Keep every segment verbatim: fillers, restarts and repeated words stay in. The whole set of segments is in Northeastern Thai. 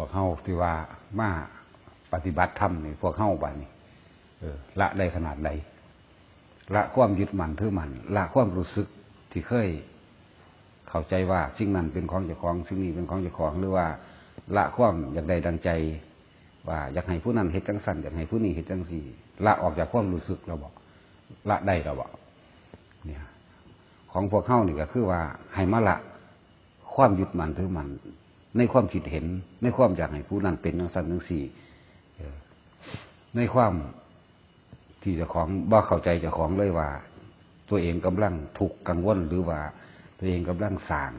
พวกเฮาที่ว่ามาปฏิบัติธรรมนี่ พวกเฮาบัดนี้ เออ ละได้ขนาดใด ละความยึดมั่นถือมั่น ละความรู้สึกที่เคยเข้าใจว่าสิ่งนั้นเป็นของเจ้าของ สิ่งนี้เป็นของเจ้าของ หรือว่าละความอยากได้ดังใจ ว่าอยากให้ผู้นั้นเฮ็ดจังซั่น อยากให้ผู้นี้เฮ็ดจังซี่ ละออกจากความรู้สึกแล้วบ่ ละได้แล้วบ่ เนี่ย ของพวกเฮานี่ก็คือว่าให้มาละความยึดมั่นถือมั่น ในความคิดเห็น ในความอยากให้ผู้นั้นเป็นจังซั่นจังซี่ เออ ในความที่เจ้าของบ่เข้าใจเจ้าของเลยว่า ตัวเองกำลังทุกข์กังวล หรือว่าตัวเองกำลังสร้าง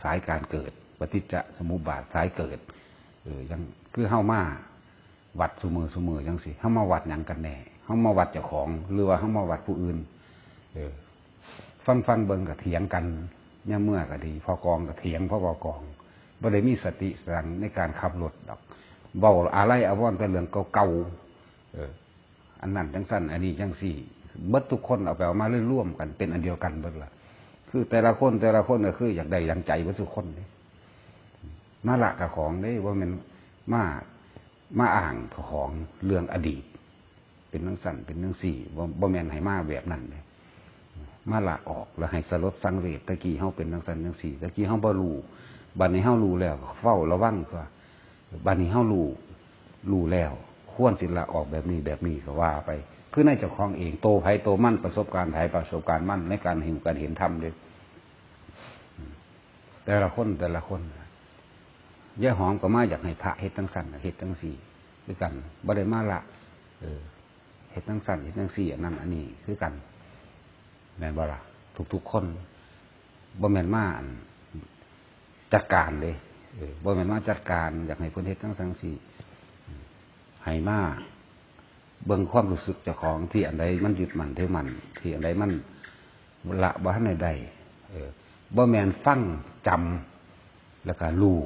สายการเกิด ปฏิจจสมุปบาทสายเกิด เออ ยังคือเฮามาวัดซุมื้อซุมื้อจังซี่ เฮามาวัดหยังกันแน่ เฮามาวัดเจ้าของ หรือว่าเฮามาวัดผู้อื่น เออ ฟังฟังเบิ่งก็เถียงกัน ยามเมื่อก็ดี พอกองก็เถียง พอพอกอง บ่ได้มีสติสตังค์ในการขับรถดอก เว้าอาลัยอาวรณ์แต่เรื่องเก่าๆ เออ อันนั้นจังซั่น อันนี้จังซี่ เบิดทุกคนเอาไปเอามาเลยรวมกันเป็นอันเดียวกันเบิดล่ะ คือแต่ละคนแต่ละคนก็คืออยากได้ดังใจเบิดทุกคนเด้ มาละกับของเด้ บ่แม่นมา มาอ้างกับของเรื่องอดีต เป็นจังซั่นเป็นจังซี่ บ่ บ่แม่นให้มาแบบนั้นเด้ มาละออกแล้วให้สลดสังเวช ตะกี้เฮาเป็นจังซั่นจังซี่ ตะกี้เฮาบ่รู้ บัดนี้เฮารู้แล้วก็เฝ้าระวังตัว บัดนี้เฮารู้ รู้แล้ว ควรสิละออกแบบนี้แบบนี้ก็ว่าไป คือในเจ้าของเอง โตไผโตมัน ประสบการณ์ไผประสบการณ์มัน ในการเห็น การเห็นธรรมเด้ แต่ละคนแต่ละคน ยายหอมก็มาอยากให้พระเฮ็ดจังซั่นเฮ็ดจังซี่ คือกัน บ่ได้มาละ เออ เฮ็ดจังซั่นเฮ็ดจังซี่ อันนั้นอันนี้ คือกัน แม่นบ่ล่ะ ทุกๆคน บ่แม่นมาอันจัดการเด้ เออ บ่แม่นมาจัดการ อยากให้เพิ่นเฮ็ดจังซั่นจังซี่ ให้มาเบิ่งความรู้สึกเจ้าของ ที่อันใดมันยึดมั่นถือมั่น ที่อันใดมันละบ่ทันได้ได้ เออ บ่แม่นฟังจำ แล้วก็รู้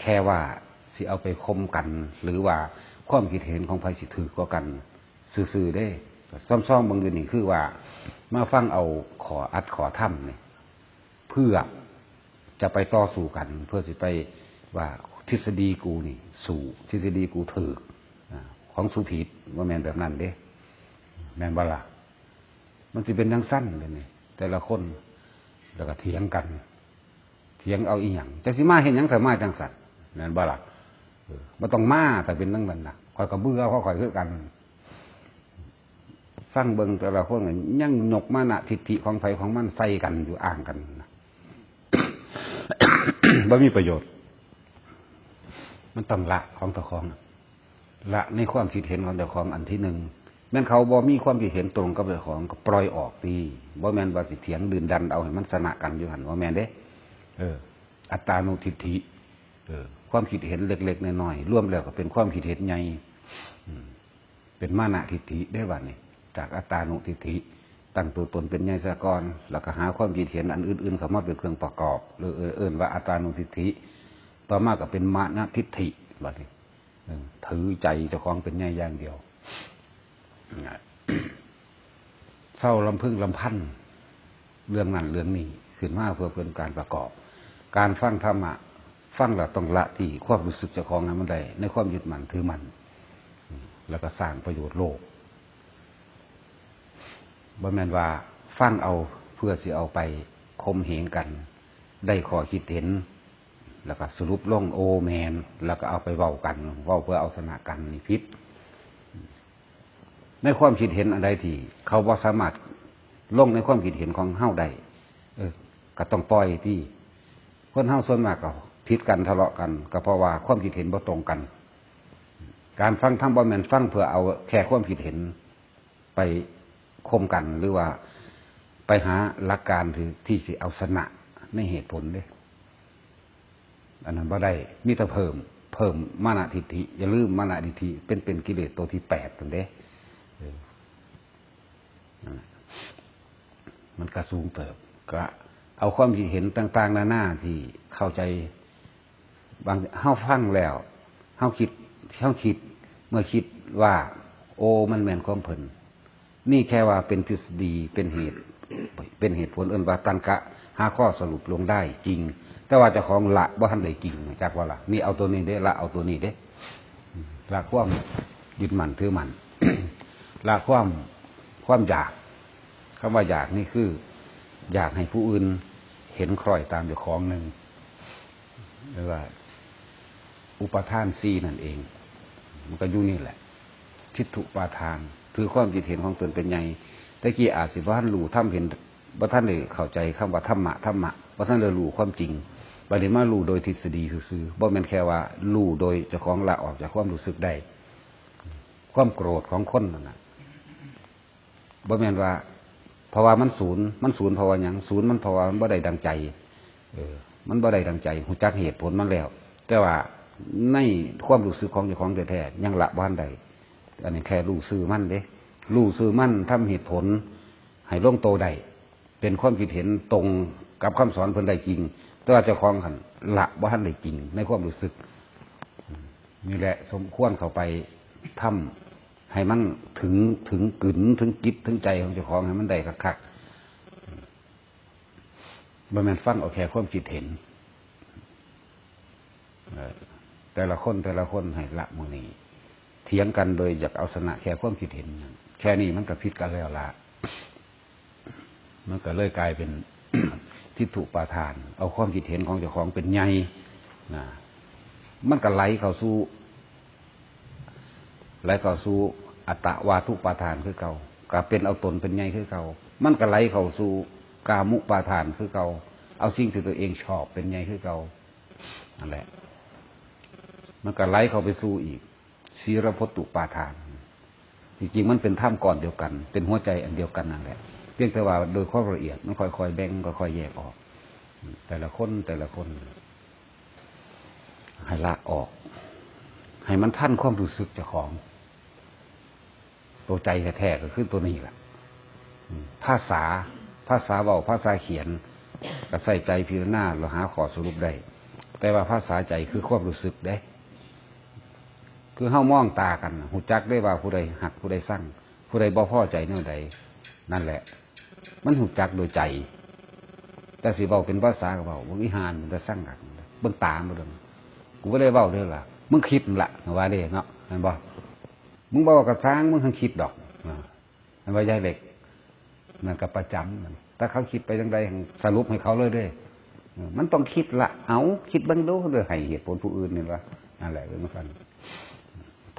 แค่ว่าสิเอาไปข่มกัน หรือว่าความคิดเห็นของไผสิถือกว่ากัน ซื่อๆเด้ ซ่อมๆเบิ่งอยู่นี่ คือว่ามาฟังเอาข้ออัดข้อธรรมนี่ เพื่อจะไปต่อสู้กัน เพื่อสิไปว่าทฤษฎีกูนี่สู้ ทฤษฎีกูถืก อ่า ของสูผิด บ่แม่นแบบนั้นเด้ แม่นบ่ล่ะ มันสิเป็นจังซั่นเด้นี่ แต่ละคน แล้วก็เถียงกัน เถียงเอาอีหยัง จักสิมาเฮ็ดหยัง ถ้ามาจังซั่น แม่นบ่ล่ะ เออ บ่ต้องมา ถ้าเป็นจังนั้นน่ะ ข้อยก็เบื่อของข้อยคือกัน ฟังเบิ่งแต่ละคนก็ยังยกมานะทิฏฐิของไผของมันใส่กันอยู่ อ้างกันนะ บ่มีประโยชน์ มันต้องละของเจ้าของ ละในความคิดเห็นของเจ้าของอันที่หนึ่ง แม่นเขาบ่มีความคิดเห็นตรงกับเจ้าของก็ปล่อยออกติ บ่แม่นว่าสิเถียงดื้นดันเอาให้มันชนะกันอยู่หั่น บ่แม่นเด้ เออ อัตตานุทิฏฐิ เออ ความคิดเห็นเล็กๆน้อยๆ รวมแล้วก็เป็นความคิดเห็นใหญ่ อืม เป็นมานะทิฏฐิได้บัดนี้ จากอัตตานุทิฏฐิ ตั้งตัวตนเป็นใหญ่ซะก่อน แล้วก็หาความคิดเห็นอันอื่นๆเข้ามาเป็นเครื่องประกอบ หรือเอิ้นว่าอัตตานุทิฏฐิ ต่อมาก็เป็นมานะทิฏฐิบัดนี้ เออ ถือใจเจ้าของเป็นใหญ่อย่างเดียว เซาลำพึงลำพัน เรื่องนั้นเรื่องนี้ขึ้นมาเพื่อเป็นการประกอบ การฟังธรรมะ ฟังแล้วต้องละที่ความรู้สึกเจ้าของให้มันได้ ในความยึดมั่นถือมั่น แล้วก็สร้างประโยชน์โลก บ่แม่นว่าฟังเอาเพื่อสิเอาไปข่มเหงกัน ได้ข้อคิดเห็น แล้วก็สรุปลง โอ้ แม่น แล้วก็เอาไปเว้ากัน เว้าเพื่อเอาชนะกัน นี่ผิด ในความคิดเห็นอันใดที่เขาบ่สามารถลงในความคิดเห็นของเฮาได้ เออ ก็ต้องปล่อยติ คนเฮาส่วนมากก็ผิดกัน ทะเลาะกัน ก็เพราะว่าความคิดเห็นบ่ตรงกัน การฟังธรรมบ่แม่นฟังเพื่อเอาแค่ความคิดเห็นไปข่มกัน หรือว่าไปหาหลักการที่ ที่สิเอาชนะในเหตุผลเด้ อันนั้นบ่ได้ มีแต่เพิ่ม เพิ่มมานะทิฏฐิ อย่าลืมมานะทิฏฐิเป็น เป็นกิเลสตัวที่แปดนั่นเด้ เออ นั่นแหละ มันก็สูงเติบ ก็เอาความคิดเห็นต่างๆนานาที่เข้าใจ บาง เฮาฟังแล้ว เฮาคิด เฮาคิด เมื่อคิดว่า โอ้ มันแม่นความเพิ่น นี่แค่ว่าเป็นทฤษฎี เป็นเหตุ เป็นเหตุผล เอิ้นว่าตัรกะ หาข้อสรุปลงได้จริง แต่ว่าเจ้าของละบ่ทันได้จริง จักว่าละ นี่เอาตัวนี้เด้ ละเอาตัวนี้เด้ ละความยึดมั่นถือมั่น ละความ ความอยาก คำว่าอยากนี่คือ อยากให้ผู้อื่นเห็นคล้อยตามเจ้าของหนึ่ง หรือว่า อุปาทานสี่นั่นเอง มันก็อยู่นี่แหละ ทิฏฐุปาทาน ถือความคิดเห็นของตนเป็นใหญ่ แต่กี้อาจสิบ่ทันรู้ธรรมเห็น บ่ทันได้เข้าใจคำว่าธรรมะ ธรรมะ บ่ทันได้รู้ความจริง บัดนี้มารู้โดยทฤษฎีซื่อๆ บ่แม่นแค่ว่ารู้โดยเจ้าของละออกจากความรู้สึกได้ ความโกรธของคนนั่นน่ะ บ่แม่นว่า เพราะว่ามันศูนย์ มันศูนย์เพราะว่าหยัง ศูนย์มันเพราะว่ามันบ่ได้ดังใจ เออ มันบ่ได้ดังใจ ฮู้จักเหตุผลมันแล้ว แต่ว่าในความรู้สึกของเจ้าของแท้ๆ ยังละบ่ทันได้ อันนี้แค่รู้ซื่อมันเด้ รู้ซื่อมัน ทำเหตุผลให้ลงโตได้ เป็นความคิดเห็นตรงกับคำสอนเพิ่นได้จริง แต่ว่าเจ้าของหั่นละบ่ทันได้จริงในความรู้สึก นี่แหละสมควรเข้าไปทำให้มันถึง ถึงกึ๋น ถึงจิต ถึงใจของเจ้าของให้มันได้คักๆ บ่แม่นฟังเอาแค่ความคิดเห็น เอ่อ แต่ละคน แต่ละคนให้ละมื้อนี้ เถียงกันโดยอยากเอาชนะแค่ความคิดเห็นนั่น แค่นี้มันก็ผิดกันแล้วละ มันก็เลยกลายเป็น ทิฏฐุปาทาน เอาความคิดเห็นของเจ้าของเป็นใหญ่นะ มันก็ไหลเข้าสู่ ไหลเข้าสู่อัตตวาทุปาทานคือเก่า ก็เป็นเอาตนเป็นใหญ่คือเก่า มันก็ไหลเข้าสู่กามุปาทานคือเก่า เอาสิ่งที่ตัวเองชอบเป็นใหญ่คือเก่า นั่นแหละ มันก็ไหลเข้าไปสู่อีก สีลพจจุปาทาน จริงๆ มันเป็นธรรมก้อนเดียวกัน เป็นหัวใจอันเดียวกันนั่นแหละ เพียงแต่ว่าโดยความละเอียดมันค่อยๆ แบ่ง ค่อยๆ แยกออก แต่ละคน แต่ละคน ให้ละออก ให้มันทันความรู้สึกเจ้าของ ตัวใจแท้ๆ ก็คือตัวนี้แหละ อืม ภาษา ภาษาเว้า ภาษาเขียน ก็ใส่ใจพิจารณา แล้วหาข้อสรุปได้ แต่ว่าภาษาใจคือความรู้สึกเด้ คือเฮามองตากัน ฮู้จักได้ว่าผู้ใดฮัก ผู้ใดซัง ผู้ใดบ่พอใจแนวใด นั่นแหละ มันฮู้จักโดยใจ แต่สิเว้าเป็นภาษาก็เว้า "เบิ่งอีห่านี่มันตาซังคัก เบิ่งตามันเบิ่ง" กูบ่ได้เว้าเด้อล่ะ "มึงคิดนั่นล่ะ" ว่าเด้เนาะ แม่นบ่ "มึงบ่เว้าก็ซ่าง มึงหั้นคิดดอก" อ่า แม่นบ่ ยายเหล็ก นั่นก็ประจ๋ำมัน ถ้าเขาคิดไปจั่งใด สรุปให้เขาเลยเด้ เออ มันต้องคิดละ เอา คิดเบิ่งดู เด้อ ให้เหตุผลผู้อื่นนี่ล่ะ นั่นแหละ เป็นจั่งซั้น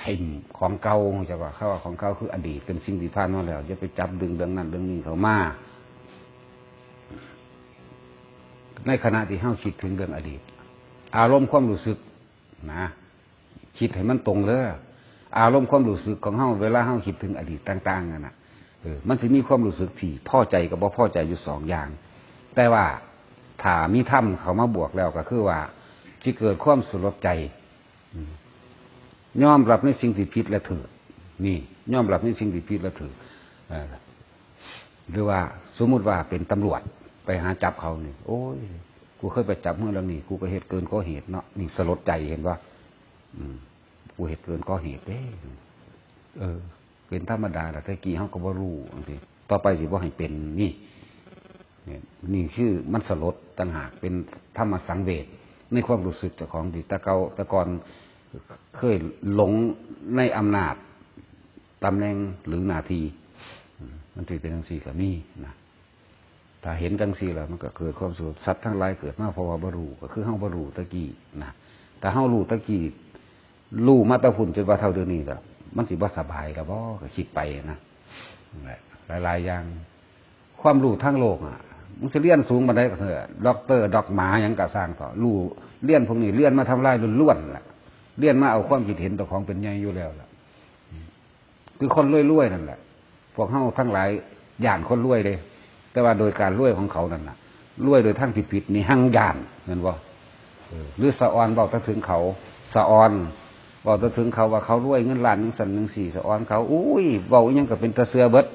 ถิ่มของเก่า เจ้าว่า เขาว่าของเก่าคืออดีต เป็นสิ่งที่ผ่านมาแล้ว อย่าไปจับดึงเรื่องนั้นเรื่องนี้เข้ามา ในขณะที่เฮาคิดถึงเรื่องอดีต อารมณ์ความรู้สึกนะ คิดให้มันตรงเด้อ อารมณ์ความรู้สึกของเฮา เวลาเฮาคิดถึงอดีตต่างๆ นั่นน่ะ เออ มันสิมีความรู้สึกที่พอใจกับบ่พอใจอยู่สองอย่าง แต่ว่าถ้ามีธรรมเข้ามาบวกแล้วก็คือว่า สิเกิดความสลดใจ อืม ยอมรับในสิ่งที่ผิดและถูก นี่ ยอมรับในสิ่งที่ผิดและถูก เอ่อ หรือว่าสมมุติว่าเป็นตำรวจไปหาจับเขานี่ "โอ้ย กูเคยไปจับมึงเรื่องนี้ กูก็เฮ็ดเกินขอบเขตเนาะ" นี่สลดใจ เห็นบ่ อืม "กูเฮ็ดเกินขอบเขตเด้" เออ เป็นธรรมดาล่ะ แต่กี้เฮาก็บ่รู้จั่งซี้ ต่อไปสิบ่ให้เป็น นี่ เนี่ย นี่คือมันสลดต่างหาก เป็นธรรมสังเวชในความรู้สึกเจ้าของที่แต่เก่าแต่ก่อนเคยหลงในอำนาจ ตำแหน่งหรือหน้าที่ อืม มันสิเป็นจั่งซี้ก็มีนะ ถ้าเห็นจั่งซี้แล้วมันก็เกิดความสลด สัตว์ทั้งหลายเกิดมาเพราะว่าบ่รู้ ก็คือเฮาบ่รู้แต่กี้นะ ถ้าเฮารู้แต่กี้ รู้มาแต่พุ้นจนว่าเท่าเดี๋ยวนี้แล้ว มันสิบ่สบายแล้วบ่ ก็คิดไปนะ นั่นแหละ หลายๆ อย่าง ความรู้ทางโลกอะ มึงสิเรียนสูงปานใดก็เถอะ ด็อกเตอร์ ด็อกหมาหยังก็ซ่างเถาะ รู้ เรียนพวกนี้เรียนมาทำลายล้วนๆ ล่ะ เรียนมาเอาความคิดเห็นเจ้าของเป็นใหญ่อยู่แล้วล่ะ คือคนรวยๆ นั่นแหละ พวกเฮาทั้งหลายย้านคนรวยเด้ แต่ว่าโดยการรวยของเขานั่นน่ะ รวยโดยทางผิดๆ นี่หังย้าน แม่นบ่ เออ หรือสะออนเว้าแต่ถึงเขา สะออนเว้าแต่ถึงเขาว่าเขารวยเงินล้านจั่งซั้นจั่งซี้ สะออนเขา อุ้ย เว้าอิหยังก็เป็นตาเชื่อเบิด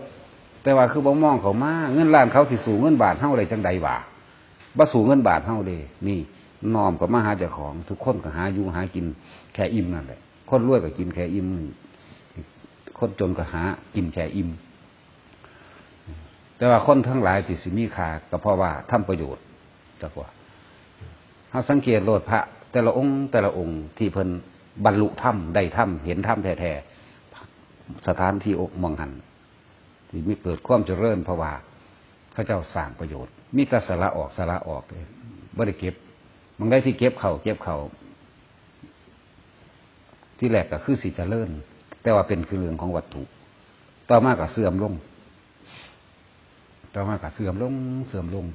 แต่ว่าคือบ่มองเข้ามา เงินล้านเขาสิสู้เงินบาทเฮาได้จั่งใดวะ บ่สู้เงินบาทเฮาเด้ นี่ น้อมเข้ามาหาเจ้าของ ทุกคนก็หาอยู่หากินแค่อิ่มนั่นแหละ คนรวยก็กินแค่อิ่ม คนจนก็หากินแค่อิ่ม แต่ว่าคนทั้งหลายที่สิมีค่าก็เพราะว่าทำประโยชน์ จักว่า เฮาสังเกตโลดพระแต่ละองค์แต่ละองค์ที่เพิ่นบรรลุธรรม ได้ธรรม เห็นธรรมแท้ๆ สถานที่องค์หม่องหั้น ที่มีเกิดความเจริญ เพราะว่าเขาเจ้าสร้างประโยชน์ มีแต่สละออก สละออก บ่ได้เก็บ บางใดที่เก็บเข้า เก็บเข้า ที่แรกก็คือสิเจริญ แต่ว่าเป็นคือเรื่องของวัตถุ ต่อมาก็เสื่อมลง ต่อมาก็เสื่อมลง เสื่อมลง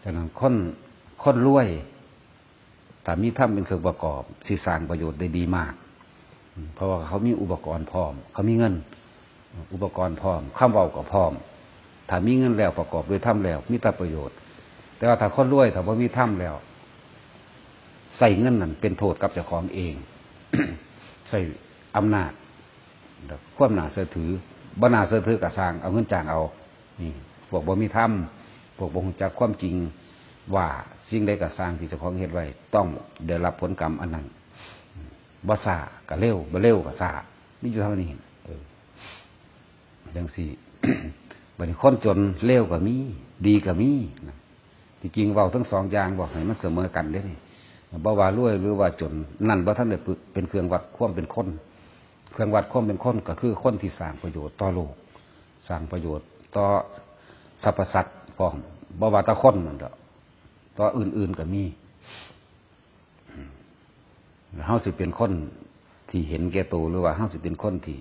ฉะนั้นคน คนรวย ถ้ามีธรรมเป็นเครื่องประกอบ สิสร้างประโยชน์ได้ดีมาก เพราะว่าเขามีอุปกรณ์พร้อม เขามีเงิน อุปกรณ์พร้อม คำเว้าก็พร้อม ถ้ามีเงินแล้วประกอบด้วยธรรมแล้ว มีแต่ประโยชน์ แต่ว่าถ้าคนรวย ถ้าบ่มีธรรมแล้ว ใช้เงินนั้นเป็นโทษกับเจ้าของเอง ใช้อำนาจ ความน่าเชื่อถือ บ่น่าเชื่อถือก็ซ่าง เอาเงินจ้างเอา นี่ พวกบ่มีธรรม พวกบ่รู้จักความจริง ว่าสิ่งใดก็ซ่างที่เจ้าของเฮ็ดไว้ ต้องได้รับผลกรรมอันนั้น บ่ช้าก็เร็ว บ่เร็วก็ช้า มีอยู่เท่านี้ เออ จั่งซี้ บัดนี้คนจนเลวก็มี ดีก็มีนะ ที่จริงเว้าทั้งสองอย่าง บอกให้มันเสมอกันเด้นี่ บ่ว่ารวยหรือว่าจน นั่นบ่ทันได้เป็นเครื่องวัดความเป็นคน เครื่องวัดความเป็นคนก็คือคนที่สร้างประโยชน์ต่อโลก สร้างประโยชน์ต่อสรรพสัตว์พร้อม บ่ว่าแต่คนนั่นดอก ต่ออื่นๆก็มี เฮาสิเป็นคนที่เห็นแก่ตัว หรือว่าเฮาสิเป็นคนที่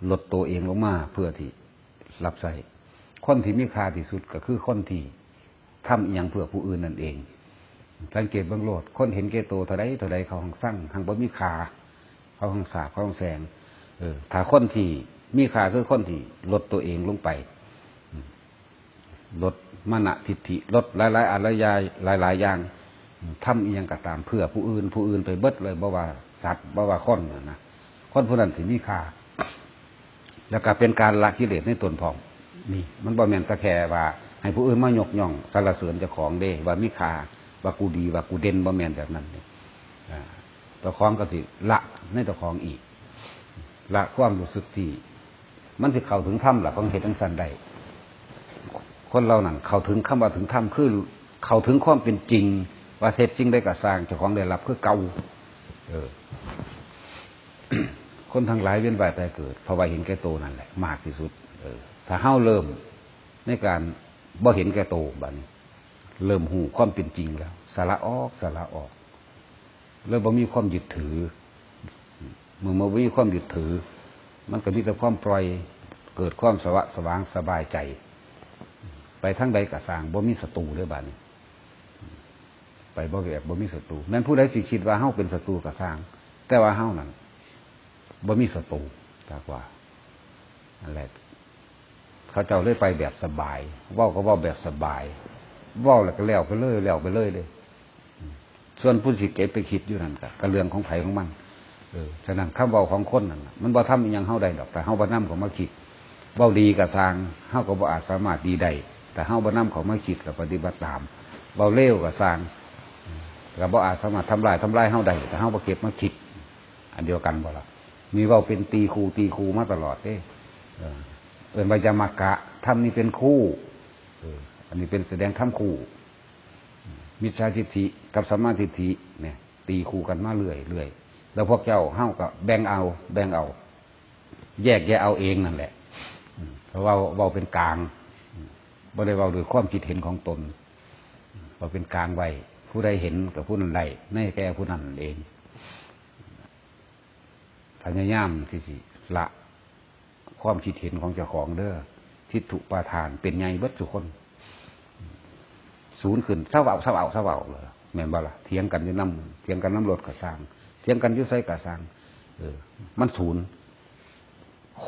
ลดตัวเองลงมาเพื่อที่รับใช้ คนที่มีค่าที่สุดก็คือคนที่ทำอิหยังเพื่อผู้อื่นนั่นเอง สังเกตเบิ่งโลด คนเห็นแก่ตัวเท่าใดเท่าใดเขาหั้งซัง หั้งบ่มีค่า เขาหั้งสาบ เขาหั้งแซง เออ ถ้าคนที่มีค่าคือคนที่ลดตัวเองลงไป อืม ลดมานะทิฏฐิ ลดหลายๆ อันหลายอย่าง หลายๆ อย่าง ทำอิหยังก็ตามเพื่อผู้อื่น ผู้อื่นไปเบิดเลย บ่ว่าสัตว์ บ่ว่าคนน่ะนะ คนผู้นั้นสิมีค่า แล้วก็เป็นการละกิเลสในตนพร้อม นี่ มันบ่แม่นแต่แค่ว่าให้ผู้อื่นมายกย่องสรรเสริญเจ้าของเด้ ว่ามีค่า ว่ากูดี ว่ากูเด่น บ่แม่นแบบนั้นเด้ อ่า เจ้าของก็สิละในเจ้าของอีก ละความรู้สึกที่ มันสิเข้าถึงธรรมล่ะ ของเฮ็ดจั่งซั้นได้ คนเหล่านั้นเข้าถึง คำว่าถึงธรรม คือเข้าถึงความเป็นจริง ว่าเฮ็ดสิ่งใดก็ซ่าง เจ้าของได้รับคือเก่า เออ คนทั้งหลายเวียนว่ายตายเกิด เพราะว่าเห็นแก่ตัวนั่นแหละ มากที่สุด เออ ถ้าเฮาเริ่มในการบ่เห็นแก่ตัวบัดนี้ เริ่มรู้ความเป็นจริงแล้ว สละออก สละออก เลยบ่มีความยึดถือ เมื่อบ่มีความยึดถือ มันก็มีแต่ความปล่อย เกิดความสวะสวางสบายใจ ไปทางใดก็ซ่าง บ่มีศัตรูเด้บัดนี้ ไปบ่แบบบ่มีศัตรู แม่นผู้ใดสิคิดว่าเฮาเป็นศัตรูก็ซ่าง แต่ว่าเฮานั่นบ่มีศัตรู จักว่า นั่นแหละ เขาเจ้าเลยไปแบบสบาย เว้าก็เว้าแบบสบาย เว้าแล้วก็แล้วไปเลย แล้วไปเลยเด้ ส่วนผู้สิเก็บไปคิดอยู่นั่นก็ ก็เรื่องของไผของมัน เออ ฉะนั้นคำเว้าของคนนั่นน่ะ มันบ่ทำอิหยังเฮาได้ดอก แต่เฮาบ่นำเข้ามาคิด เว้าดีก็ซ่าง เฮาก็บ่อาจสามารถดีได้ แต่เฮาบ่นำเข้ามาคิดและปฏิบัติตาม เว้าเลวก็ซ่าง ก็บ่อาจสามารถทำลาย ทำลายเฮาได้ แต่เฮาบ่เก็บมาคิด อันเดียวกันบ่ล่ะ นี่เว้าเป็นตีคู่ ตีคู่มาตลอดเด้ เออ เอิ้นว่ายมกะ ธรรมนี่เป็นคู่ เออ อันนี้เป็นแสดงธรรมคู่ มิจฉาทิฏฐิกับสัมมาทิฏฐิเนี่ย ตีคู่กันมาเรื่อยๆ แล้วพวกเจ้าเฮาก็แบ่งเอา แบ่งเอา แยกแยะเอาเองนั่นแหละ อืม เพราะว่าเว้าเป็นกลาง อืม บ่ได้เว้าด้วยความคิดเห็นของตน เว้าเป็นกลางไว้ ผู้ใดเห็นก็ผู้นั้นได้ ในแก่ผู้นั้นเอง พยายามที่สิละความคิดเห็นของเจ้าของเด้อ ทิฏฐุปาทานเป็นใหญ่เบิดทุกคน ศูนย์ขึ้น เซาเว้า เซาเว้า เซาเว้าเลย แม่นบ่ล่ะ เถียงกันอยู่นำ เถียงกันนำรถก็ซ่าง เถียงกันอยู่ไสก็ซ่าง เออ มันศูนย์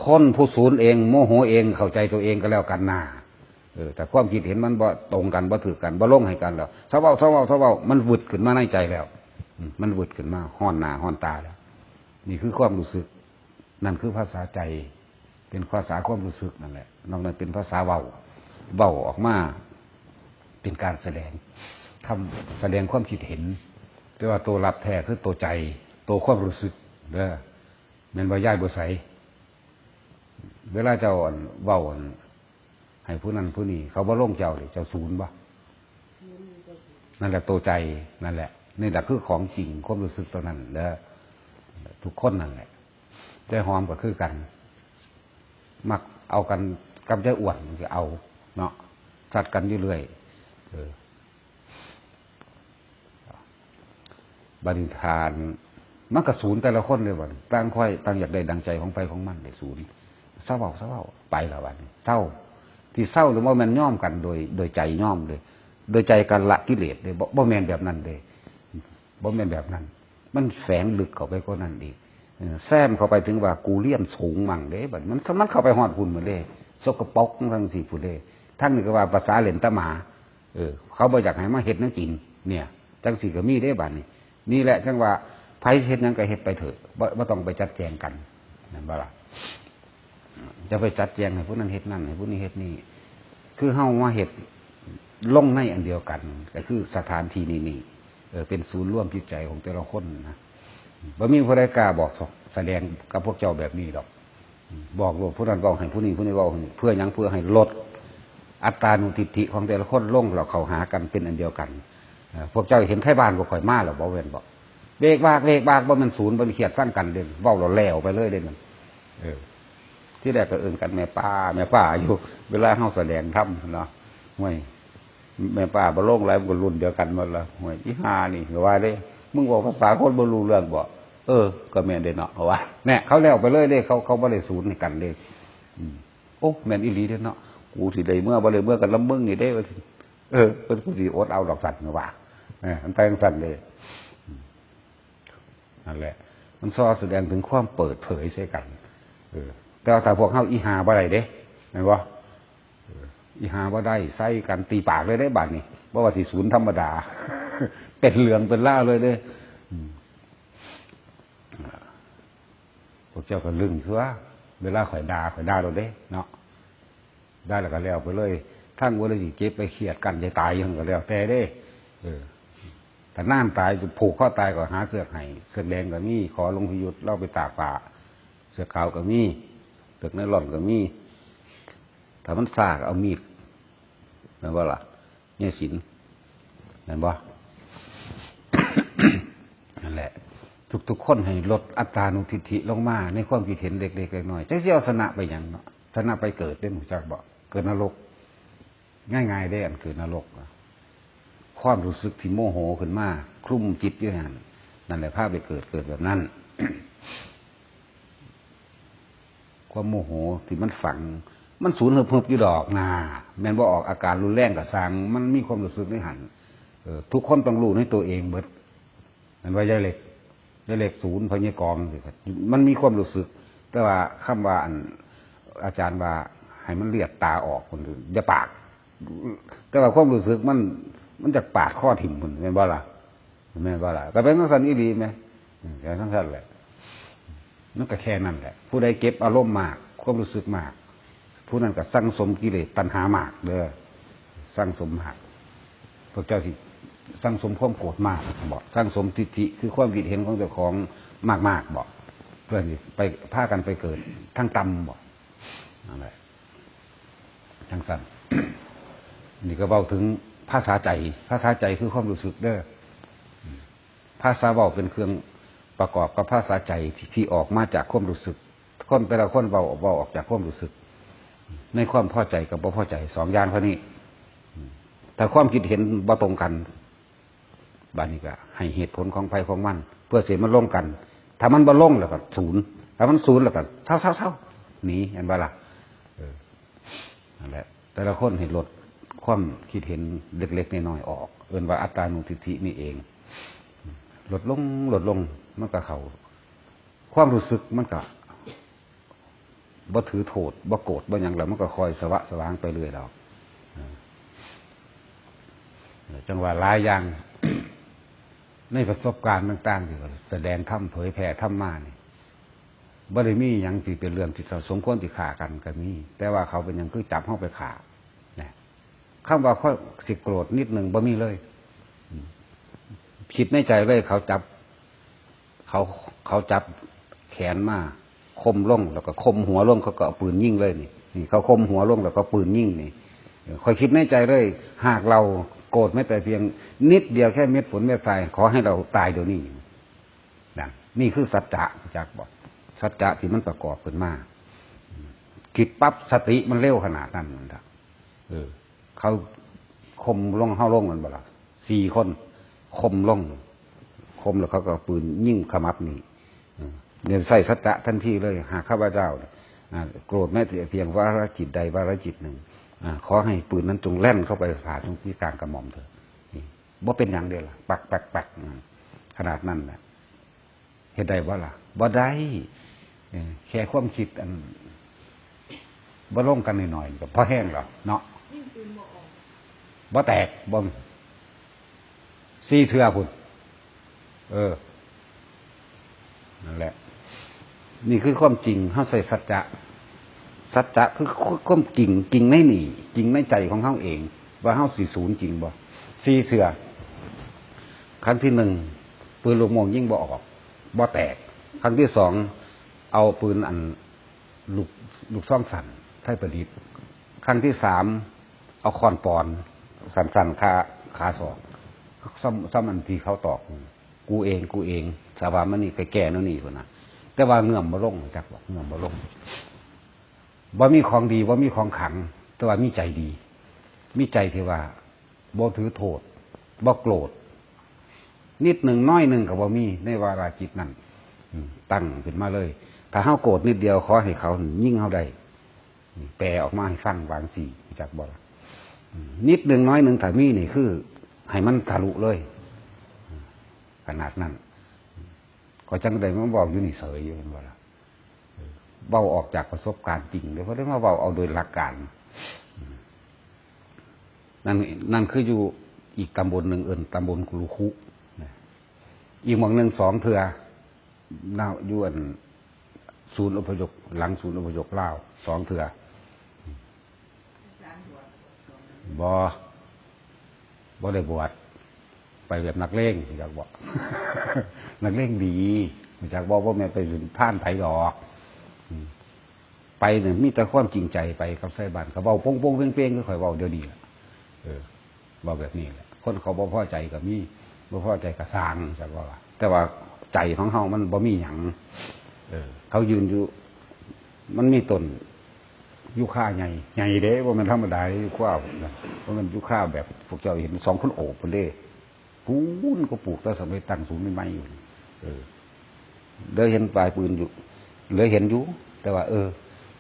คนผู้ศูนย์เอง โมโหเอง เข้าใจตัวเองก็แล้วกันนา เออ แต่ความคิดเห็นมันบ่ตรงกัน บ่ถืกกัน บ่ลงให้กันแล้ว เซาเว้า เซาเว้า เซาเว้า มันวืดขึ้นมาในใจแล้ว อืม มันวืดขึ้นมาฮ้อนหน้าฮ้อนตาแล้ว นี่คือความรู้สึก นั่นคือภาษาใจ เป็นภาษาความรู้สึกนั่นแหละ นอกนั้นเป็นภาษาเว้า เว้าออกมา เป็นการแสดง คำแสดงความคิดเห็น แต่ว่าตัวรับแท้คือตัวใจ ตัวความรู้สึกเด้อ แม่นบ่ยายบัวใส เวลาเจ้าอันเว้าอันให้ผู้นั้นผู้นี้ เขาบ่ลงเจ้าเด้ เจ้าศูนย์บ่ นั่นแหละตัวใจ นั่นแหละ นี่แหละคือของจริง ความรู้สึกตัวนั้น แล้วทุกคนนั่นแหละ ใจหอมก็คือกัน มักเอากันกับใจอ้วน มันก็เอาเนาะ สัดกันอยู่เรื่อย เออ บัดนี้ทาน มันก็สูนแต่ละคนเลย บัดนี้ต่างค่อยต่างอยากได้ดังใจของไผของมัน ได้สูน เซาเว้า เซาเว้า ไปละบัดนี้ เซา ที่เซาหรือว่ามันย่อมกันโดย โดยใจย่อมเลย โดยใจการละกิเลสเลย บ่ บ่แม่นแบบนั้นเลย บ่แม่นแบบนั้น มันแฝงลึกเข้าไปกว่านั้นอีก เออ แซมเข้าไปถึงว่ากูเรียนสูงมั่งเด้ บัดนี้มัน มันเข้าไปฮอดพุ้นหมดเลย สกปรกทั้งสี่พุ้นเลย ทั้งนี้ก็ว่าภาษาเล่นตะหมา เออ เขาบ่อยากให้มาเฮ็ดแนวกิน เนี่ย จังสี่ก็มีเด้ บัดนี้ นี่แหละจังว่า ไผเฮ็ดหยังก็เฮ็ดไปเถอะ บ่ บ่ต้องไปจัดแจงกัน แม่นบ่ล่ะ จะไปจัดแจงให้ผู้นั้นเฮ็ดนั่น ให้ผู้นี้เฮ็ดนี่ คือเฮามาเฮ็ดลงในอันเดียวกัน ก็คือสถานที่นี้นี่ เออ เป็นศูนย์รวมจิตใจของแต่ละคนนะ บ่มีผู้ใดกล้าบอกแสดงกับพวกเจ้าแบบนี้ดอก บอกโลด ผู้นั้นเว้าให้ผู้นี้ ผู้นี้เว้าให้ เพื่อหยัง เพื่อให้ลดอัตตานุทิฏฐิของแต่ละคนลง แล้วเข้าหากันเป็นอันเดียวกัน เอ่อ พวกเจ้าเห็นไทบ้านบ่ค่อยมาแล้วบ่ แม่นบ่ เวกวาก เวกวาก บ่แม่นศูนย์ บ่แม่นเขียดฟังกันเด้ เว้าแล้วแล้วไปเลยเด้มัน เออ ที่แรกก็เอิ้นกันแม่ป้า แม่ป้าอยู่ เวลาเฮาแสดงธรรมเนาะ ห้วย แม่ป้าบ่ลงหลาย มันก็รุ่นเดียวกันหมดละ ห้วย อีห่านี่ ก็ว่าเด้ มึงเว้าภาษาคนบ่รู้เรื่องบ่ เออ ก็แม่นเด้เนาะ เขาว่า แน่ เขาแล้วไปเลยเด้ เขา เขาบ่ได้ศูนย์ให้กันเด้ อืม โอ้ แม่นอีหลีเด้เนาะ กูสิได้เมือบ่ได้เมือกันลำมึงนี่เด้ ว่าซั่น เออ เพิ่นผู้สิอดเอาดอกสั่นว่า เออ มันไปจั่งซั่นเด้ อืม นั่นแหละ มันซอแสดงถึงความเปิดเผยใส่กัน เออ แต่ว่าถ้าพวกเฮาอีห่าบ่ได้เด้ แม่นบ่ เออ อีห่าบ่ได้ ใส่กันตีปากเลยเด้ บาดนี้ บ่ว่าสิศูนย์ธรรมดา เป็นเรื่องเป็นราวเลยเด้ อืม พวกเจ้าก็ลึงซั่ว เวลาข่อยด่า ข่อยด่าโลดเด้เนาะ ด่าแล้วก็แล้วไปเลย ทั้งบ่ได้สิเก็บไปเครียดกันจะตายยังก็แล้วแต่เด้ เออ ถ้าน้ำตายจะผูกคอตายก็หาเสือกให้ เสือกแดงก็มี ขอหลวงพี่ยุทธลาวไปตากผ้า เสือกขาวก็มี เสือกไนลอนก็มี ถ้ามันซ่าก็เอามีด แม่นบ่ล่ะ เนี่ยศีล แม่นบ่ นั่นแหละ ทุกๆคนให้ลดอัตตานุทิฏฐิลงมาในความคิดเห็นเล็กๆน้อยๆ จักสิเอาชนะไปหยังเนาะ ชนะไปเกิดเด้ รู้จักบ่ เกิดนรก ง่ายๆเด้ อันเกิดนรกนะ ความรู้สึกที่โมโหขึ้นมาคลุมจิตอยู่หั่น นั่นแหละพาไปเกิด เกิดแบบนั้น ความโมโหที่มันฝัง มันสูนเหิบๆอยู่ดอกนา แม่นบ่ออกอาการรุนแรงก็ซ่าง มันมีความรู้สึกในหั่น เออ ทุกคนต้องรู้ในตัวเองเบิด แม่นว่ายายเล็ก ยายเล็กศูนย์ พ่อใหญ่กอง มันมีความรู้สึก แต่ว่าคำว่าอัน อาจารย์ว่าให้มันเลียดตาออกพุ้น อย่าปาก แต่ว่าความรู้สึกมัน มันจะปาดคอถิ่มพุ้น แม่นบ่ล่ะ แม่นบ่ล่ะ ก็เป็นจั่งซั่นอีหลีแหม อืม ก็จั่งซั่นแหละ มันก็แค่นั้นแหละ ผู้ใดเก็บอารมณ์มาก ความรู้สึกมาก ผู้นั้นก็สั่งสมกิเลสตัณหามากเด้อ สั่งสมมาก พวกเจ้าสิสั่งสมความโกรธมากบ่ สั่งสมทิฏฐิ คือความคิดเห็นของเจ้าของมากๆบ่ เพื่อสิไปพากันไปเกิดทางต่ำบ่ นั่นแหละ จั่งซั่น นี่ก็เว้าถึงภาษาใจ ภาษาใจคือความรู้สึกเด้อ ภาษาเว้าเป็นเครื่องประกอบกับภาษาใจที่ ที่ออกมาจากความรู้สึก คนแต่ละคนเว้า เว้าออกจากความรู้สึก ในความพอใจกับบ่พอใจ สองอย่างเท่านี้ ถ้าความคิดเห็นบ่ตรงกัน บาดนี้ก็ให้เหตุผลของไผของมัน เพื่อสิมันลงกัน ถ้ามันบ่ลงแล้วก็ศูนย์ ถ้ามันศูนย์แล้วก็เซาๆๆ หนี แม่นบ่ล่ะ เออ นั่นแหละ แต่ละคนให้ลดความคิดเห็นเล็กๆน้อยๆออก เอิ้นว่าอัตตานุทิฏฐินี่เอง ลดลง ลดลง มันก็เข้า ความรู้สึกมันก็บ่ถือโทษ บ่โกรธ บ่หยังแล้ว มันก็ค่อยสวะสวางไปเรื่อยดอก เออ จั่งว่าหลายอย่าง ในประสบการณ์ต่างๆที่แสดงธรรม เผยแผ่ธรรมมานี่ บ่ได้มีหยังที่เป็นเรื่องที่สมควรที่ฆ่ากันก็มี แต่ว่าเขาเป็นหยังคือจับเฮาไปฆ่า นะ คำว่าข้อยสิโกรธนิดหนึ่งบ่มีเลย อืม คิดในใจเลย เขาจับ เขา เขาจับแขนมา ข่มลง แล้วก็ข่มหัวลง เขาก็เอาปืนยิงเลยนี่ นี่ เขาข่มหัวลง แล้วก็ปืนยิงนี่ เออ ข้อยคิดในใจเลย หากเรา โกรธแม้แต่เพียงนิดเดียว แค่เม็ดฝนเม็ดทราย ขอให้เราตายเดี๋ยวนี้นะ นี่คือสัจจะ จักบอก สัจจะที่มันประกอบขึ้นมา คิดปั๊บ สติมันเร็วขนาดนั้นนะ เออ เขาข่มลง เฮาลง มันบ่ล่ะ สี่คนข่มลง ข่มแล้วเขาก็เอาปืนยิงขมับนี่ เออ เดี๋ยวใส่สัจจะทันทีเลย หากข้าพเจ้า อ่า โกรธแม้แต่เพียงวาระจิตใดวาระจิตหนึ่ง อ่า ขอให้ปืนนั้นจงแล่นเข้าไปผ่าตรงที่กลางกระหม่อมเถอะ นี่ บ่เป็นหยังเด้ล่ะ ปัก ปัก ปัก อืม ขนาดนั้นน่ะ เฮ็ดได้บ่ล่ะ บ่ได้ เออ แค่ความคิดอัน บ่ลงกันหน่อยๆ ก็พอแฮงแล้วเนาะ บ่แตก บ่ สี่เทื่อพุ้น เออ นั่นแหละ นี่คือความจริง เฮาใส่สัจจะ สัจจะคือความจริง จริงในนี่ จริงในใจของเฮาเอง ว่าเฮาสิสูญจริงบ่ สี่เทื่อ ครั้งที่หนึ่ง ปืนลูกโม่งยิงบ่ออก บ่แตก ครั้งที่สอง เอาปืนอัน ลูก ลูกซองสั้น ไทยประดิษฐ์ ครั้งที่สาม เอาค้อนปอน สั้นๆ ขา ขาศอก ซ้ำ ซ้ำอันที่เขาตอก กูเอง กูเอง สาบานมานี่ ไปแก้แนวนี้พุ้นนะ แต่ว่าเงื้อมบ่ลง จักบอก เงื้อมบ่ลง บ่มีของดี บ่มีของขลัง แต่ว่ามีใจดี มีใจที่ว่า บ่ถือโทษ บ่โกรธ นิดหนึ่งน้อยหนึ่งก็บ่มี ในวาระจิตนั้น อืม ตั้งขึ้นมาเลย ถ้าเฮาโกรธนิดเดียว ขอให้เขายิงเฮาได้ นี่ แปลออกมาให้ฟัง ว่าจั่งซี้ รู้จักบ่ล่ะ อืม นิดหนึ่งน้อยหนึ่ง ถ้ามีนี่คือ ให้มันทะลุเลย อืม ขนาดนั้น ก็จั่งได้มาบอกอยู่นี่เสยอยู่ เห็นบ่ล่ะ เออ เว้าออกจากประสบการณ์จริงเด้อ บ่ได้มาเว้าเอาโดยหลักการ อืม นั่น นั่นคืออยู่อีกตำบลหนึ่ง เอิ้นตำบลกุลุคุนะ อีกหม่องหนึ่งสองเทื่อ นะ อยู่อันศูนย์อพยพ หลังศูนย์อพยพลาว สองเทื่อ บ่ บ่ได้บวช ไปแบบนักเลง อยากบอก นักเลงดี อยากบอกว่าแม่นไปเป็นพรานไผดอก อืม ไปเนี่ยมีแต่ความจริงใจไปกับไทบ้าน เขาเว้าโป้งๆเป้งๆ คือข่อยเว้าเดี๋ยวนี้ล่ะ เออ เว้าแบบนี้แหละ คนเขาบ่พอใจก็มี บ่พอใจก็ซ่าง จักว่าล่ะ แต่ว่าใจของเฮามันบ่มีหยัง เออ เขายืนอยู่ มันมีต้นยูคาใหญ่ ใหญ่เด้ บ่แม่นธรรมดาเด้ ยูคานะ บ่แม่นยูคาแบบพวกเจ้าเห็นสองคนโอบพุ้นเด้ ปูนก็ปลูกแต่สมัยตั้งศูนย์ใหม่ๆอยู่นี่ เออ เหลือเห็นปลายปืนอยู่ เหลือเห็นอยู่ แต่ว่า เออ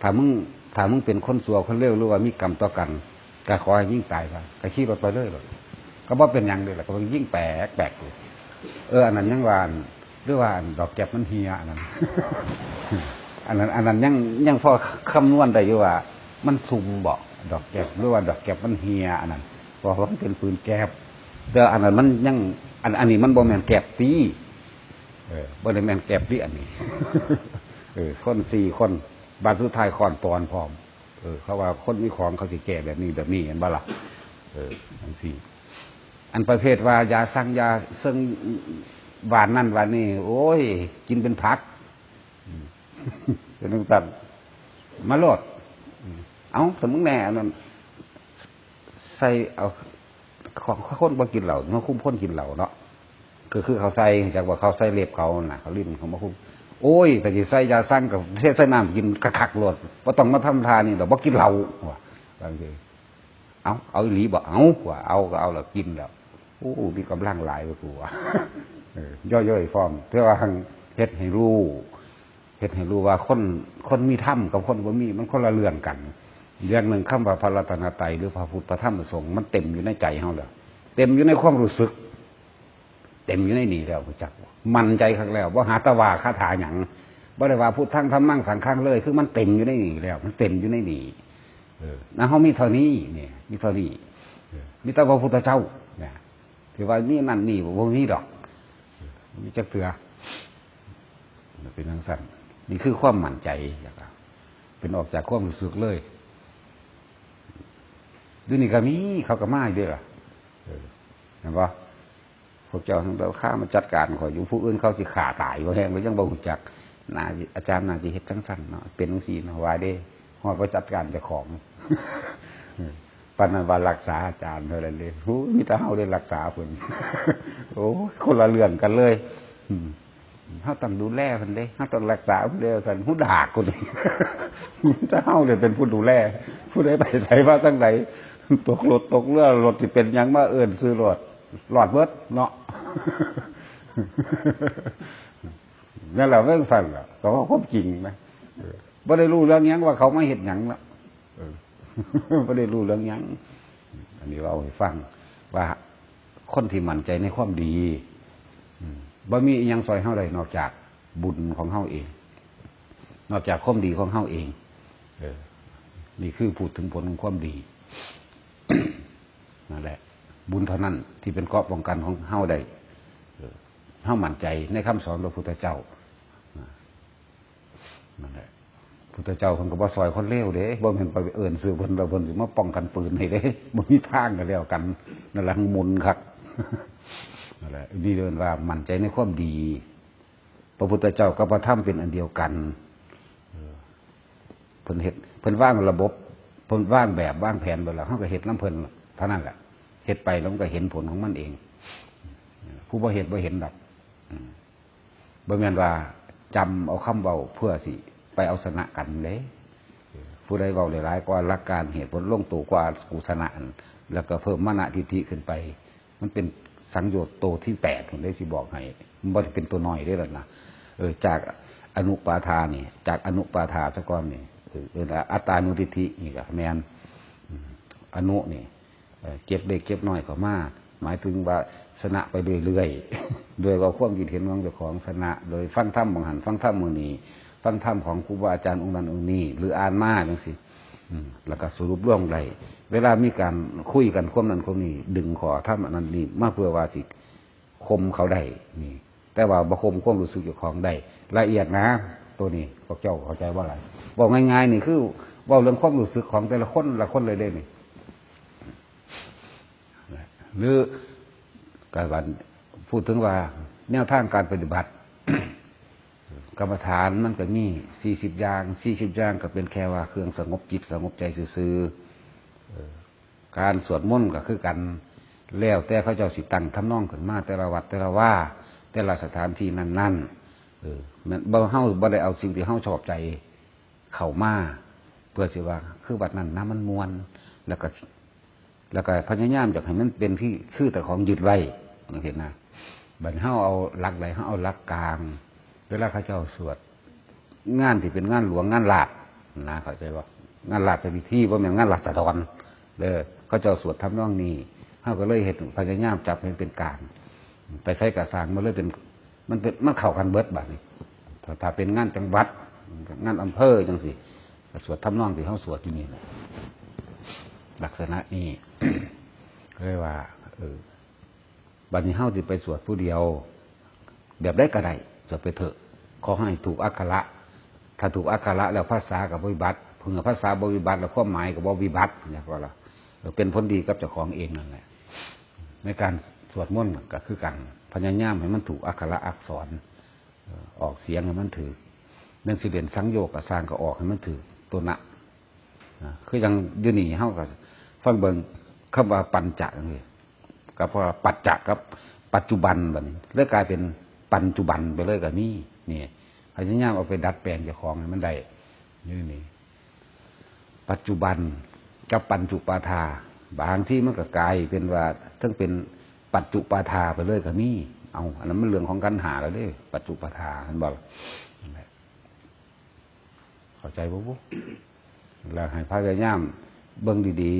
ถ้ามึง ถ้ามึงเป็นคนชั่วคนเลว หรือว่ามีกรรมต่อกัน ก็ขอให้ยิงตายซะ ก็ขี่รถไปเลยโลด ก็บ่เป็นหยังเด้ล่ะ ก็ยิงแปลกๆอยู่ เออ อันนั้นยังว่า หรือว่าดอกแก๊ปมันเหี่ย อันนั้น อันนั้น อันนั้นยัง ยังพอคำนวณได้อยู่ว่า มันซุ่มบ่ ดอกแก๊ป หรือว่าดอกแก๊ปมันเหี่ย อันนั้น เพราะว่ามันเป็นปืนแก๊ป แต่อันนั้นมันยัง อัน อันนี้มันบ่แม่นแก๊ปติ เออ บ่ได้แม่นแก๊ปติอันนี้ เออ คนสี่คน บาดสุดท้ายค้อนปอนพร้อม เออ เขาว่าคนมีของเขาสิแก้แบบนี้แบบนี้ เห็นบ่ล่ะ เออ จั่งซี้ อันประเภทว่ายาสั่งยาเซิง หว่านนั่นหว่านนี่ โอ้ย กินเป็นผัก อืม เป็นจั่งซั้น มาโลด อืม เอ้า แต่มึงแน่อันนั้น ใส่เอา ของคนบ่กินเหล้า มาคุมคนกินเหล้าเนาะ ก็คือเขาใส่ จักว่าเขาใส่เล็บเขาน่ะ เขาลิ้นเขามาคุม โอ้ย ถ้าสิใส่ยาสั่งก็เทใส่น้ำกินคักๆโลด บ่ต้องมาทำท่านี่ดอก บ่กินเหล้า ว่า ว่าจั่งซี้ เอา เอาอีหลีบ่ เอา ว่า เอาก็เอาแล้วกินแล้ว โอ้ มีกำลังหลายกว่ากูว่า เออ ย่อยๆพร้อม แต่ว่าหั่นเฮ็ดให้รู้ เฮ็ดให้รู้ว่าคน คนมีธรรมกับคนบ่มี มันคนละเรื่องกัน อย่างหนึ่ง คำว่าพระรัตนตรัย หรือพระพุทธพระธรรมพระสงฆ์ มันเต็มอยู่ในใจเฮาแล้ว เต็มอยู่ในความรู้สึก เต็มอยู่ในนี่แล้ว รู้จักบ่ มั่นใจคักแล้ว บ่หาแต่ว่าคาถาหยัง บ่ได้ว่าพุทธัง ธัมมัง สังฆังเลย คือมันเต็มอยู่ในนี่แล้ว มันเต็มอยู่ในนี่ เออ นะ เฮามีเท่านี้เนี่ย มีเท่านี้ เออ มีแต่พระพุทธเจ้า นะ ที่ว่ามีนั่นนี่บ่มีดอก เออ มีจักเทื่อ เป็นจั่งซั้น นี่คือความมั่นใจ แล้วก็เป็นออกจากความรู้สึกเลย เดี๋ยวนี้ก็มี เขาก็มาอยู่เด้ล่ะ เออ เห็นบ่ พวกเจ้าทั้งหลายข้ามาจัดการข่อยอยู่ ผู้อื่นเขาสิฆ่าตายบ่แฮง ก็ยังบ่รู้จัก น่าสิ อาจารย์น่าสิเฮ็ดจั่งซั้นเนาะ เป็นจั่งซี้เนาะ ว่าเด้ ฮอดบ่จัดการเจ้าของ เออ ปานนั้นว่ารักษาอาจารย์เท่านั้นเด้ โอ้ย มีแต่เฮาได้รักษาเพิ่น โอ้ย คนละเรื่องกันเลย อืม เฮาต้องดูแลเพิ่นเด้ เฮาต้องรักษาเพิ่นเด้ ซั่น ฮู้ดากคนนี้ มีแต่เฮาเนี่ยเป็นผู้ดูแล ผู้ใดไปไสมาทางใด ตกรถตกเรือ รถสิเป็นหยังมาเอิ้นชื่อรถ รอดเบิดเนาะ นั่นแหละ มันซั่นล่ะ ก็ว่าความจริงนะ เออ บ่ได้รู้เรื่องหยังว่าเขามาเฮ็ดหยังเนาะ เออ บ่ได้รู้เรื่องหยัง อันนี้เว้าให้ฟังว่าคนที่มั่นใจในความดี อืม บ่มีอิหยังซ่อยเฮาได้นอกจากบุญของเฮาเอง นอกจากความดีของเฮาเอง เออ นี่คือพูดถึงผลของความดี นั่นแหละ บุญเท่านั้นที่เป็นเกราะป้องกันของเฮาได้ เออ เฮามั่นใจในคำสอนพระพุทธเจ้า นั่นแหละ พุทธเจ้าเพิ่นก็บ่ซ่อยคนเลวเด้ บ่แม่นไปเอิ้นชื่อเพิ่นแล้วเพิ่นสิมาป้องกันปืนให้เด้ บ่มีทางก็แล้วกัน นั่นแหละ หมุนคัก นั่นแหละ นี่เอิ้นว่ามั่นใจในความดี พระพุทธเจ้ากับพระธรรมเป็นอันเดียวกัน เออ เพิ่นเฮ็ด เพิ่นวางระบบ เพิ่นวางแบบวางแผนไว้แล้ว เฮาก็เฮ็ดนำเพิ่นเท่านั้นแหละ เฮ็ดไปแล้วมันก็เห็นผลของมันเอง ผู้บ่เฮ็ดบ่เห็นดอก อืม บ่แม่นว่าจำเอาคำเว้าเพื่อสิไปเอาชนะกันเด้ ผู้ใดเว้าหลายๆกว่าหลักการเหตุผลลงตัวกว่ากูชนะนั่น แล้วก็เพิ่มมานะทิฏฐิขึ้นไป มันเป็นสังโยชน์โตที่แปด ผมได้สิบอกให้ มันบ่ได้เป็นตัวน้อยเด้ล่ะนะ เออ จากอนุปาทานี่ จากอนุปาทาซะก่อนนี่ เออ เออ อัตตานุทิฏฐินี่ก็แม่น อืม อนุนี่ เอ่อ เก็บเล็กเก็บน้อยเข้ามา หมายถึงว่าชนะไปเรื่อยๆ โดยเอาความคิดเห็นของเจ้าของชนะ โดยฟังธรรมบางหัน ฟังธรรมมื้อนี้ ฟังธรรมของครูบาอาจารย์องค์นั้นองค์นี้ หรืออ่านมาจังซี่ อืม แล้วก็สรุปรวมได้ เวลามีการคุยกันความนั้นความนี้ ดึงข้อธรรมอันนั้นนี่มาเพื่อว่าสิข่มเขาได้ นี่ แต่ว่าบ่ข่มความรู้สึกเจ้าของได้ ละเอียดนะ ตัวนี้ พวกเจ้าเข้าใจบ่ล่ะ เว้าง่ายๆ นี่คือเว้าเรื่องความรู้สึกของแต่ละคนละคนเลยเด้นี่ หรือการพูดถึงว่าแนวทางการปฏิบัติ กรรมฐานมันก็มีสี่สิบอย่าง สี่สิบอย่างก็เป็นแค่ว่าเครื่องสงบจิตสงบใจซื่อๆ เออ การสวดมนต์ก็คือกัน แล้วแต่เขาเจ้าสิตั้งทำนองขึ้นมา แต่ละวัดแต่ละว่า แต่ละสถานที่นั้นๆ เออ แม่นบ่ เฮาบ่ได้เอาสิ่งที่เฮาชอบใจเข้ามา เพื่อสิว่าคือวัดนั้นนะมันม่วน แล้วก็ แล้วก็พยายามอยากให้มันเป็นที่คือแต่ของยึดไว้ จังซี้นะ บัดเฮาเอาหลักใด เฮาเอาหลักกลาง เวลาเขาเจ้าสวด งานที่เป็นงานหลวงงานราชนะ เข้าใจบ่ งานราชพิธี บ่แม่นงานราษฎรเด้อ เขาเจ้าสวดทำนองนี้ เฮาก็เลยเฮ็ด พยายามจับให้มันเป็นกลาง ไปไสกะซ่าง มันเลยเป็น มันเป็น มันเข้ากันเบิดบัดนี้ ถ้า ถ้าเป็นงานจังหวัด งานอำเภอจังซี้ ก็สวดทำนองที่เฮาสวดอยู่นี่แหละ ลักษณะนี้ ก็เลยว่า เออ บัดนี้เฮาสิไปสวดผู้เดียว แบบใดก็ได้ สวดไปเถอะ ขอให้ถูกอักขระ ถ้าถูกอักขระแล้วภาษาก็บ่วิบัติ เพิ่งภาษาบ่วิบัติแล้วความหมายก็บ่วิบัติ เนี่ยก็ละ เออ เป็นผลดีกับเจ้าของเองนั่นแหละ ในการสวดมนต์ก็คือกัน พยายามให้มันถูกอักขระอักษร เอ่อ ออกเสียงให้มันถูก แม่นสิเล่นสังโยคก็ซ่างก็ออกให้มันถูกตัวนะ นะ คือจั่งอยู่นี่เฮาก็ฟังเบิ่งคำว่าปัญจะนี่ ก็เพราะว่าปัจจะกับปัจจุบันบัดนี้ เลยกลายเป็นปัญจุบันไปเลยก็มี นี่ พยายามเอาไปดัดแปลงเจ้าของให้มันได้ นี่ นี่ ปัจจุบันกับปัญจุปาทา บางทีมันก็กลายเป็นว่าทั้งเป็นปัจจุปาทาไปเลยก็มี เอา อันนั้นมันเรื่องของขันธ์ห้าแล้วเด้ ปัจจุปาทา เห็นบ่ล่ะ นั่นแหละ เข้าใจบ่บุ แล้วให้พยายามเบิ่งดี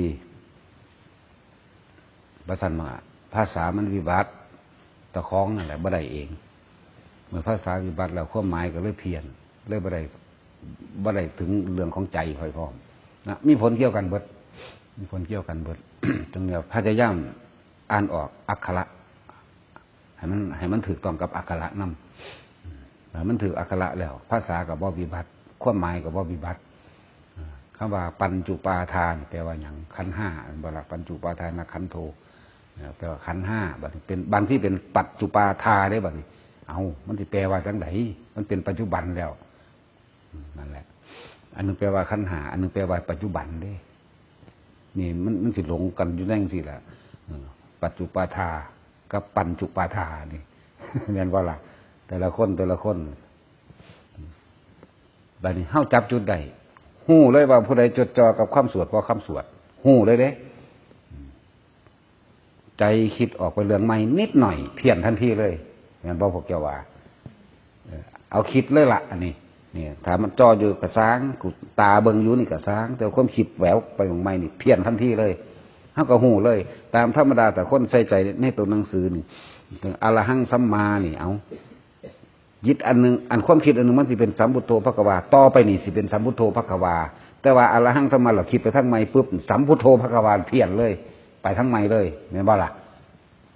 ๆ บ่ซั้นว่าภาษามันวิบัติ เจ้าของนั่นแหละบ่ได้เอง เมื่อภาษาวิบัติแล้วความหมายก็เลยเพี้ยน เลยบ่ได้ บ่ได้ถึงเรื่องของใจค่อยพร้อมนะ มีผลเกี่ยวกันเบิด มีผลเกี่ยวกันเบิด ตรงนี้พยายามอ่านออกอักขระ ให้มัน ให้มันถูกต้องกับอักขระนำ ถ้ามันถูกอักขระแล้ว ภาษาก็บ่วิบัติ ความหมายก็บ่วิบัติ คำว่าปัญจุปาทานแปลว่าหยัง ขันธ์ห้า แม่นบ่ล่ะ ปัญจุปาทานขันโธ แปลว่าขันธ์ห้า บัดนี้เป็น บางทีเป็นปัจจุปาทาเด้ บัดนี้ เอ้า มันสิแปลว่าจั่งใด มันเป็นปัจจุบันแล้ว อืม นั่นแหละ อันหนึ่งแปลว่าขันธ์ห้า อันหนึ่งแปลว่าปัจจุบันเด้ นี่มัน มันสิหลงกันอยู่จั่งซี้ล่ะ เออ ปัจจุปาทากับปัญจุปาทานี่ แม่นบ่ล่ะ แต่ละคน แต่ละคน บัดนี้เฮาจับจุดได้ ฮู้เลยว่าผู้ใดจดจ่อกับคำสวด เพราะคำสวด ฮู้เลยเด้ ใจคิดออกไปเรื่องใหม่นิดหน่อย เพี้ยนทันทีเลย แม่นบ่พวกเจ้าว่า เออ เอาคิดเลยละ อันนี้ เนี่ย ถ้ามันจ่ออยู่กะซ่าง กูตาเบิ่งอยู่นี่กะซ่าง แต่ความคิดแหววไปของใหม่นี่ เพี้ยนทันทีเลย เฮาก็ฮู้เลย ตามธรรมดา แต่คนใส่ใจในตัวหนังสือนี่ อรหังสัมมานี่ เอา จิตอันหนึ่ง อันความคิดอันหนึ่งมันสิเป็นสัมพุทโธภควา ต่อไปนี่สิเป็นสัมพุทโธภควา แต่ว่าอรหังสัมมา เราคิดไปทางใหม่ปุ๊บ สัมพุทโธภควา เพี้ยนเลย ไปทางใหม่เลย แม่นบ่ล่ะ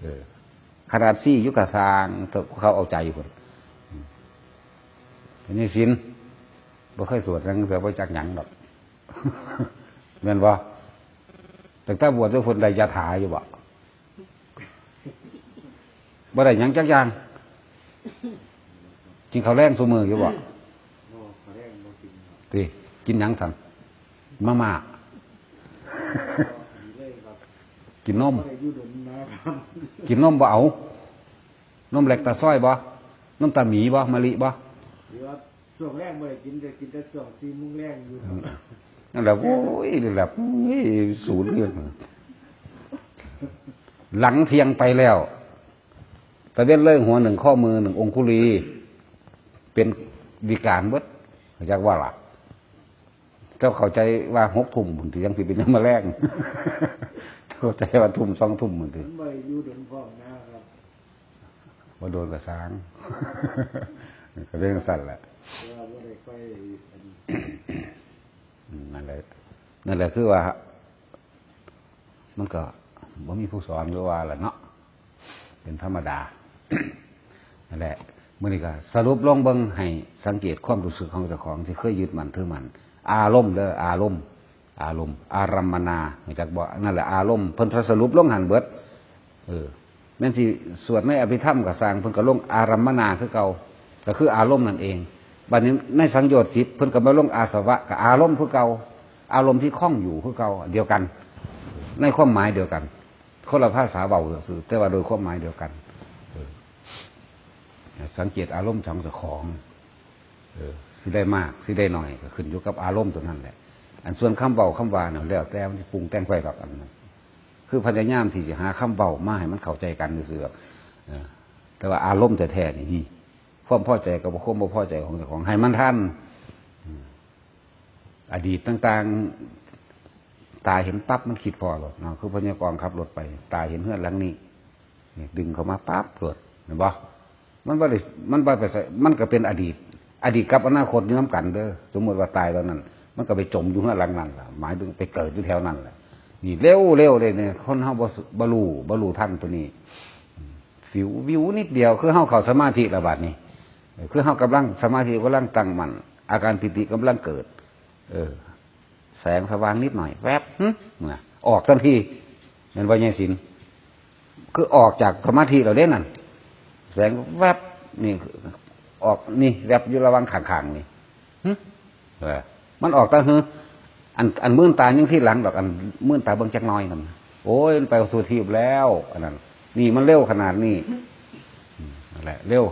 เออ ขนาดซี่อยู่กะซ่าง เขาเอาใจพุ่น อืม อันนี้ศีล บ่เคยสวดหยังเทื่อ บ่จักหยังดอก แม่นบ่ ตั้งแต่บวชอยู่พุ่นได้ยาถาอยู่บ่ บ่ได้หยังจักอย่าง กินข้าวแลงซุมื้ออยู่บ่ บ่ ข้าวแลงบ่กินครับ ติ กินหยังซั่น มาม่า ดีเลยครับ กินนม บ่ได้อยู่ดนนะครับ กินนมบ่เอา นมแลคตาซอยบ่ นมตาหมีบ่ มะลิบ่ หรือว่าช่วงแรกบ่ได้กิน แต่กินแต่ช่วงสี่โมงแลงอยู่ครับ นั่นแหละ โอ้ย นี่แหละ โอ้ย ศูนย์เรื่อง หลังเที่ยงไปแล้ว ตะเวนเลยหัวหนึ่ง ข้อมือหนึ่ง องคุลี เป็นวิการเบิด จักว่าล่ะ เจ้าเข้าใจว่าหกทุ่มพุ่นติ ยังสิเป็นยามมื้อแลง เข้าใจว่าทุ่ม สองทุ่มพุ่นติ มันบ่ได้อยู่ดนพร้อมนะครับ บ่โดนกะซ่าง ก็เรื่องสั้นแหละ แต่ว่าบ่ได้ค่อยอัน อืม นั่นแหละ นั่นแหละ คือว่า มันก็บ่มีผู้สอน คือว่าล่ะเนาะ เป็นธรรมดา นั่นแหละ มื้อนี้ก็สรุปลงเบิ่ง ให้สังเกตความรู้สึกของเจ้าของที่เคยยึดมั่นถือมั่น อารมณ์เด้อ อารมณ์ อารมณ์ อารัมมณา รู้จักบ่ นั่นแหละ อารมณ์ เพิ่นสรุปลงหั่นเบิด เออ แม่นสิสวดในอภิธรรมก็ซ่าง เพิ่นก็ลงอารัมมณาคือเก่า ก็คืออารมณ์นั่นเอง บัดนี้ในสังโยชน์สิบ เพิ่นก็มาลงอาสวะ ก็อารมณ์คือเก่า อารมณ์ที่คล้องอยู่คือเก่า เดียวกัน ในความหมายเดียวกัน คนละภาษาเว้าซื่อๆ แต่ว่าโดยความหมายเดียวกัน เออ สังเกตอารมณ์ของเจ้าของ เออ สิได้มาก สิได้น้อย ก็ขึ้นอยู่กับอารมณ์ตัวนั้นแหละ อันส่วนคำเว้าคำว่าน่ะ แล้วแต่มันสิปรุงแต่งไปดอก อันนั้น คือพยายามที่จะหาคำเว้ามาให้มันเข้าใจกันซื่อๆ ดอก เออ แต่ว่าอารมณ์แท้ๆ นี่ ความพอใจกับความบ่พอใจของเจ้าของ ให้มันทัน อืม อดีตต่างๆ ตาเห็นปั๊บมันคิดพ้อโลดเนาะ คือพญากรขับรถไป ตาเห็นเฮือนหลังนี้ นี่ดึงเข้ามาปั๊บโลด เห็นบ่ มันบ่ได้ มันบ่ไปใส่ มันก็เป็นอดีต อดีตกับอนาคตอยู่นำกันเด้อ สมมุติว่าตายตอนนั้น มันก็ไปจมอยู่เฮือนหลังนั้นล่ะ หมายถึงไปเกิดอยู่แถวนั้นแหละ นี่เร็วๆ เลยเนี่ย คนเฮาบ่ บ่รู้ บ่รู้ทันตัวนี้ ฟิววิวนิดเดียว คือเฮาเข้าสมาธิแล้วบัดนี้ เออ คือเฮากำลัง สมาธิกำลังตั้งมั่น อาการปีติกำลังเกิด เออ แสงสว่างนิดหน่อย แวบ หึ น่ะ ออกทันที แม่นบ่ ยายศิลป์ คือออกจากสมาธิแล้วเด้นั่น แสงแวบ นี่ ออก นี่ แวบอยู่ระหว่างข้างๆ นี่ หึ เออ มันออกตาหือ อัน อันมื่นตายังทีหลังดอก อันมื่นตาเบิ่งจักหน่อยนั่น โอ้ย มันไปสู่ทิพย์แล้ว อันนั้น นี่มันเร็วขนาดนี้ อืม นั่นแหละ เร็ว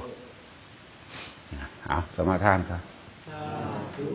เอา สมาทานซะ สาธุ